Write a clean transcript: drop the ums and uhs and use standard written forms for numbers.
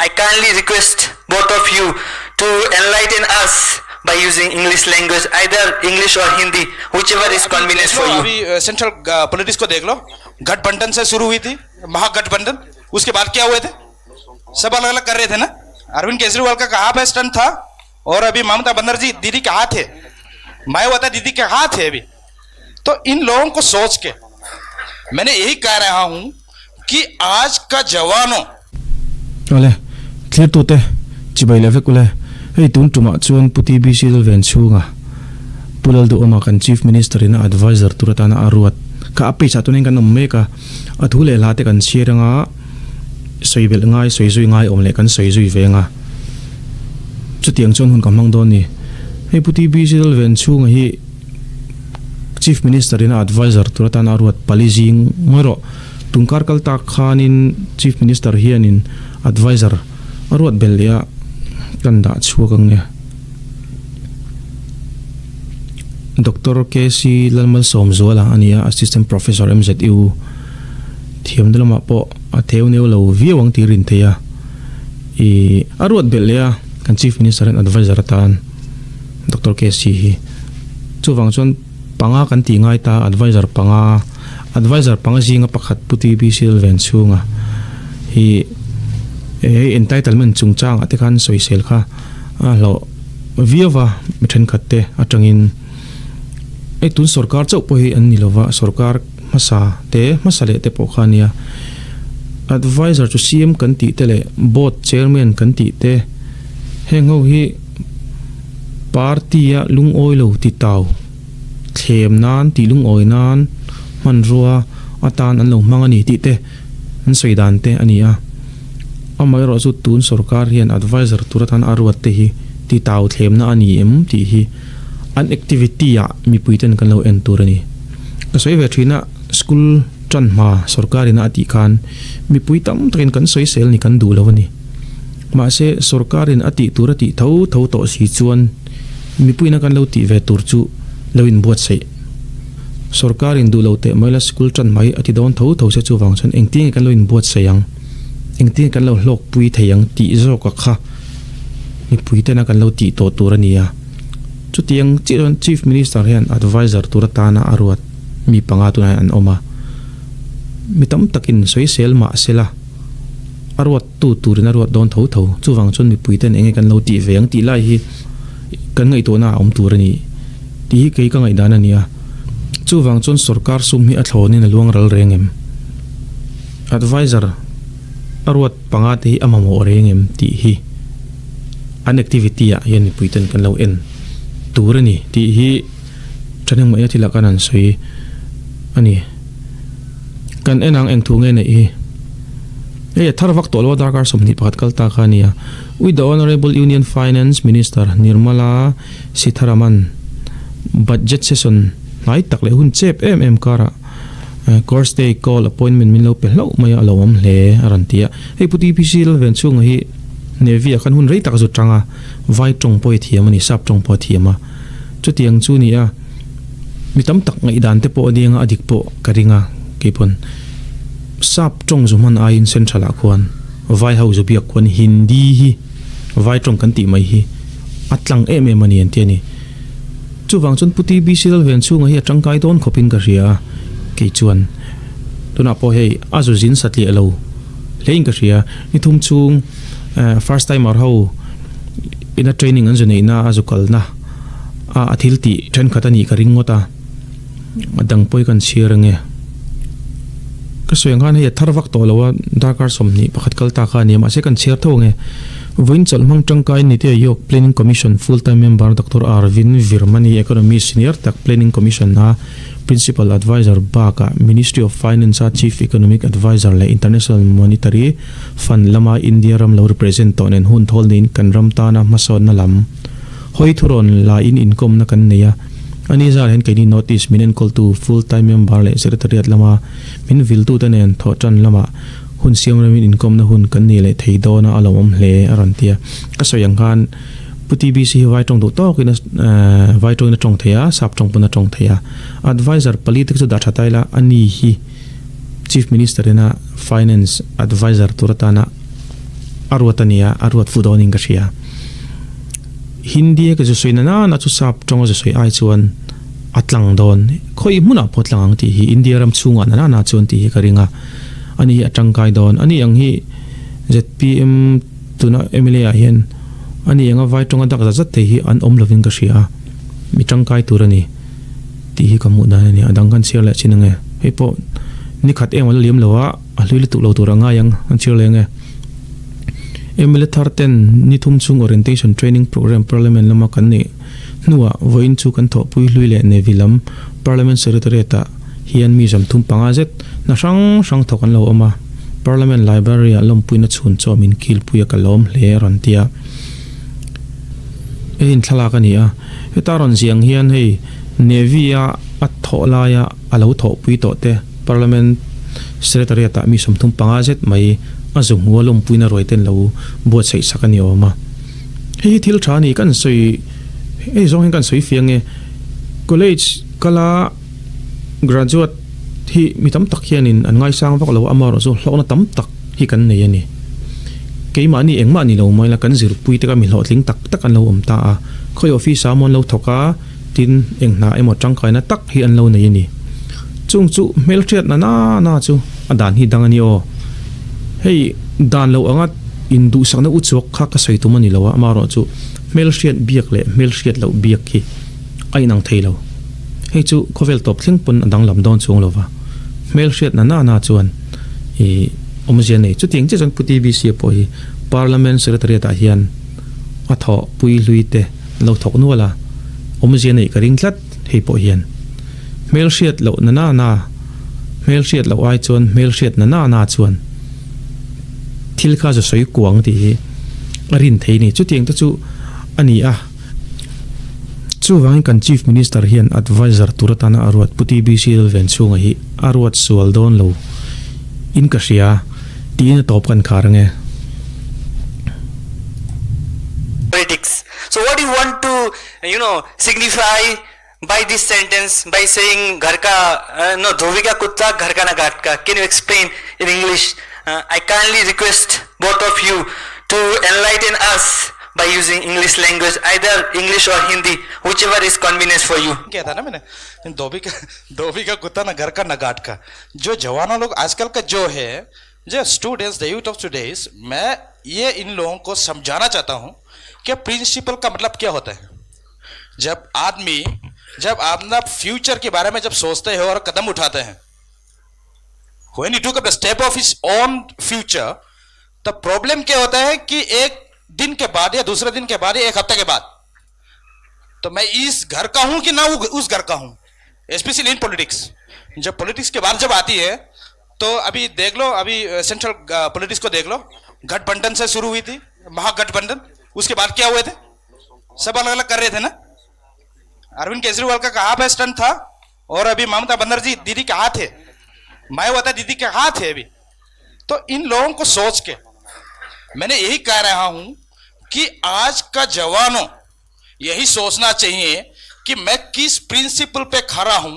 I kindly request both of you to enlighten us by using English language, either English or Hindi, whichever is convenient for you. अभी central politics को देख लो, गठबंधन से शुरू हुई थी महागठबंधन, उसके बाद क्या हुए थे, सब अलग अलग कर रहे थे ना। अरविंद केजरीवाल का कहाँ पे स्टंट था और अभी ममता बनर्जी दीदी कहाँ थे, मायावती दीदी कहाँ थे अभी। तो इन लोगों को सोच के मैंने यही कह रहा हूं कि आज का जवानों Awle, thlirtute chibai leh vek ule. Hei tun tumah chuan Pu TBC Lalven chhunga Pu Lalduhawma kan Chief Minister in a advisor tur atana a ruat kha a page ah tunin kan awm mek a, a thu leh hla te kan chhiar anga sawi belh ngai, sawi zui ngai awm leh kan sawi zui ve anga chutiang chuan hun ka hmang dawn ni. Hei Pu TBC Lalven chhunga hi Chief Minister in a advisor tur atana a ruat pali zing ngawi rawh. Tungkar kal tak khanin Chief Minister hianin advisor a ruat belh leh a, kan dah chhuak ang nge. Doctor KC Lalmalsawmzuala a ni a, Assistant Professor MZU. Thiamna lamah pawh a theu neu lo viau ang tih rin theih a. Ih, a ruat belh leh a, kan Chief Minister hian advisor atan Doctor KC hi. Chuvang chuan panga kan tih ngai ta, advisor panga, advisor panga zinga pakhat Pu TB Silven chhunga hi hei entitlement chungchangah te khan sawisel kha a hlauh viau va, mi thenkhat te atangin hei tun sorkar chauh pawh hi an ni lova, sorkar hmasa te hmasa leh te pawh kha a nia. Advisor chu CM kan tih te leh board chairman kan tih te heng ho hi Party-a lungawi lo ti tau thlem nan tih lungawi nan hmanrua atan an lo hmang a ni tih te an sawi dan te a ni a. Amaherawh chu tun sorkar hian advisor tur atan a ruat te hi ti tau thlemna a ni em tih hi an activity-ah mipui ten kan lo en tur a ni. Ka sawi ve thin a, school tan hma sorkarin a tih khan mipui tam takin kan sawisel ni kan duh lo a ni. Mahse, sorkarin a tih tur a tih tho tho tawh si chuan mipuina kan lo tih ve tur chu lo inbuatsaih. Sorkarin duh lo teh mai la school tan mai a ti dawn tho tho se chuvang chuan engtin nge kan lo inbuatsaih ang, engtin nge kan lo hlawkpui thei ang tih zawka kha mipui tena kan lo tih tawh tur a ni a. Chutiang chiah chuan Chief Minister hian advisor tur atana a ruat mi panga tunah hian an awm a, mi tam takin sawisel mah sela a ruat Tu turin a ruat dawn tho tho. Chuvang chuan mipuiten enge kan lo tih ve ang tih lai hi kan ngaihtuahna a awm tur a ni tih hi kei ka ngaihdan a ni a. Chuvang chuan sorkar sum hi a thlawnin a luang ral reng em? Advisor a ruat panga te hi a mamawh reng em tih hi an activity ah hian mipuiten kan lo en tur a ni tih hi thahnemngaihna thilah khan an sawi a ni. Kan en ang eng thu nge neih hi? Hei a thar vak tawh lo a darkar 21 kal ta kha a nia. With the Honourable Union Finance Minister Nirmala Sitharaman Budget Session hnai tak leh hun chep em em karah Thursday call appointment min lo pe hlauh mai a, a lo awm hle a rawn ti a. Hei Pu TPC Lalven chhunga hi Navy ah khan hun rei tak a zu tang a, vai tawng pawh hi a thiam a ni, sap tawng pawh a thiam a. Chutiang chu ni a, mi tam tak ngaihdan te pawh a nia a dik pawh ka ring a, keipawn sap tawng zu hman aiin central ah khuan vai ho zu biak khuan Hindi hi vai tawng kan tih mai hi a tlang em em a ni an ti a ni. Chuvang chuan Pu TBC Lalven chhunga hi a tangkai dawn khawpin ka hria a, kei chuan tunah pawh hei a zu zin satliah lo hlein ka hria. Ni thum chhung first timer ho ina training an zu neihna a zu kalna a a thil tih thenkhat a nih ka ring ngawt a, a dang pawh hi kan chhiar ange. Ka sawi ang khan hei a thar vak tawh lo a, darkar 21 kal ta kha a ni a, mahse kan chhiar tho ange. Vawiin chawlh hmang tangkai Niti Aayog Planning Commission full time member Doctor Arvind Virmani Economist senior tak Planning Commission a Principal Adviser bakah Ministry of Finance a Chief Economic Adviser leh International Monetary Fund lama India ram lo represent tawh nen hun thawl niin kan ram tana hmasawnna lam hawi thurawn laiin inkawmna kan nei a. Ani zar hian keini North East min enkawltu full time member leh Secretariat lama min viltute nen thawhtan lamah hun siam remin inkawmna hun kan nei leh thei dawn a a lo awm hle a rawn ti a. Ka sawi ang khan Pu TBC hi vai tawng duh tawkin a vai tawngin a tawng thei a, sap tawng pawn a tawng thei a. Adviser pali te chu dah tha ta ila ani hi Chief Minister ina Finance Adviser tur atana a ruat a nia, a ruat fuh dawnin ka hria. Hindi a ka zu sawi na nana chu sap tawnga zu sawi ai chuan a tlang dawn. Khawi hmunah pawh tlang ang tih hi India ram chhungah na nana chuan tih hi ka ring a, ani hi a tangkai dawn. Ani ang hi zpm tuna mla ah hian ani anga vai tawnga dak zat zat thei hi an awm lovin ka hria a, mi tangkai tur a ni tih hi ka hmuh dan a ni. A dang kan chhiar leh chin ange. Hei pawh nikhat em a la liam lo a. A hlui lutuk lo tur a ngai ang, an chhiar leng e. Mla thar ten ni thum chung Orientation Training Programme Parliament lama kan neih hnuah vawiin chu kan thawhpui hlui leh Navy lam Parliament Secretariat ah hian mi 35 zet hna hrang hrang thawk an lo awm a, Parliament Library ah lawmpuina chhun chaw min kilpui a ka lawm hle a rawn ti a. Hei inthlalak a ni a, heta rawn ziah ang hian hei Navy a a thawh laia a lo thawhpui tawh te, Parliament Secretariat ah mi 35 zet mai a zu hmu a lawmpuina ruai ten lo buatsaih sak a ni awm a. Hei hi thil tha a ni, kan sawi hei zawng hian kan sawi fiang e. College kala graduate hi mi tam tak hianin an ngaisang vak lo a, amaherawhchu hlawkna tam tak hi kan nei a ni. Keimahni engmah ni lo mai la kan zirpui te kha mi hlawhtling tak tak an lo awm ta a, khawi office ah maw an lo thawk a, Tin, eng hna emaw tangkaina tak hi an lo nei a ni. Chung chu hmelhriat na na na chu a dan hi dang a ni aw. Hei dan lo anga induhsakna u chuak kha ka sawi tum a ni lo a, amaherawh chu hmelhriat biak leh hmelhriat loh biak hi a inang thei lo. Hei chu khawvel tawp thleng pawn a danglam dawn chuang lo va, hmelhriat na na na chuan i awmzia nei. Chutiang chiah chuan Pu TBC a pawh hi Parliament Secretariat ah hian a thawhpui hlui te lo thawk nual a, awmzia neih ka ring tlat hei pawh hian. Hmelhriat loh na na na, hmelhriat loh ai chuan hmelhriat na na na chuan thil kha zu sawi kuang tih hi a rin thei a ni. Chutiang te chu a ni a. Chuvangin kan Chief Minister hian Adviser tur atana a ruat Pu TBC Lalvenchhunga hi a ruat sual dawn lo in ka hria tiin a tawp kan khar ange. Politics. So what do you want to you know signify by this sentence by saying ghar ka uh, no dhobi ka kutta ghar ka na ghat ka can you explain in English uh, I kindly request both of you to enlighten us by using English language either English or Hindi whichever is convenient for you किया था ना मैंने धोबी का धोबी का कुत्ता ना घर का ना घाट का जो जवानों लोग आजकल का जो है जो students the youth of today's मैं ये इन लोगों को समझाना चाहता हूँ कि प्रिंसिपल का मतलब क्या होता है जब आदमी जब आप ना फ्यूचर के बारे में जब सोचते हो और कदम उठाते हैं when he took up the step of his own future तो प्रॉब्लम क्या होता है कि एक दिन के बाद या दूसरे दिन के बाद या एक हफ्ते के बाद तो मैं इस घर का हूं कि ना उस घर का हूं specially in politics जब पॉलिटिक्स के बाद जब आती है तो अभी देख लो अभी सेंट्रल पॉलिटिक्स को देख लो गठबंधन से शुरू हुई थी महागठबंधन उसके बाद क्या हुए थे सब अलग अलग कर रहे थे ना अरविंद केजरीवाल का कहा पे स्टंट था और अभी ममता बनर्जी दीदी कहाँ थे मायावती दीदी कहाँ थे अभी तो इन लोगों को सोच के मैंने यही कह रहा हूं कि आज का जवानों यही सोचना चाहिए कि मैं किस प्रिंसिपल पे खड़ा हूं